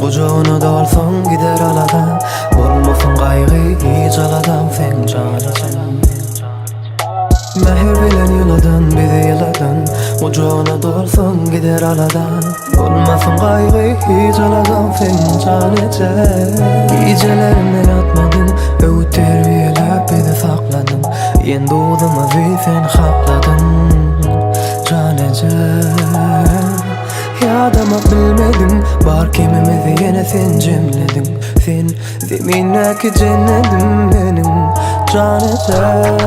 Gujagyna dolsaň gider aladaň Bolmasyn gaýgy hiç aladaň seň jan ejem. Mähir bilen ýyladan bizi ýyladan Gujagyna dolsaň gider aladaň Bolmasyn gaýgy hiç aladaň seň jan ejem. Gijelerine ýatmadyň öwüt terbiýeläp bizi sakladyň Iýen duzumyzy sen hakladyň jan ejem. Ýadamak bilmedim bar kemimizi ýene sen jemlediň Sen Zemindäki jennetim meniň jan ejem.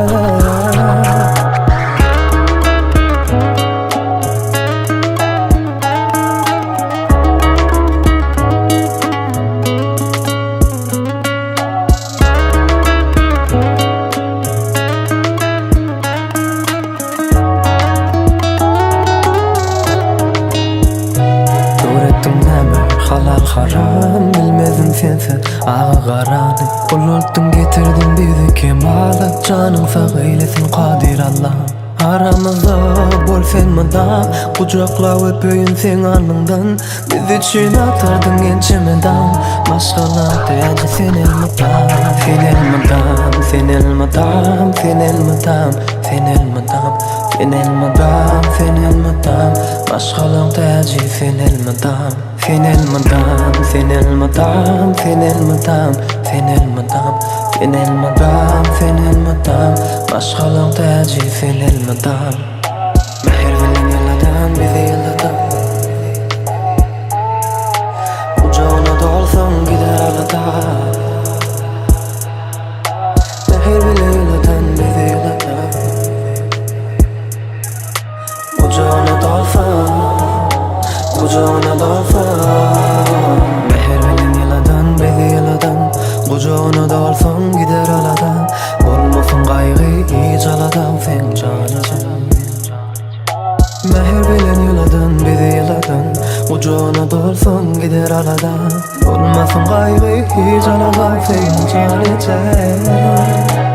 Öwretdiň näme halal haram Bilmezdim sensiz agy garany Ulaltdyň getirdiň bizi kemala Janyň sag eýlesin kadyr Allam Aramyzda bol sen mydam Gujakla öpeýin seň alnyňdan Biz üçin atardyň ençeme daň Maşgalaň täji sen elmydam Sen elmydam, sen elmydam, sen elmydam Sen elmydam, sen elmydam, sen elmydam Maşgalaň täji sen elmydam Sen elmydam, sen elmydam, sen elmydam Sen elmydam, sen elmydam, sen elmydam Maşgalaň täji sen elmydam Mähir bilen ýyladan bizi ýyladan Gujagyna dolsaň gider alada Mähir bilen ýyladan bizi ýyladan Gujagyna dolsaň Gujagyna dolsaň Mähir bilen ýyladan bizi ýyladan Gujagyna dolsaň gider alada Bolmasyn gaýgy hiç aladaň seň jan ejem Mähir bilen ýyladan bizi ýyladan Gujagyna dolsaň gider alada Bolmasyn gaýgy hiç aladaň seň jan ejem.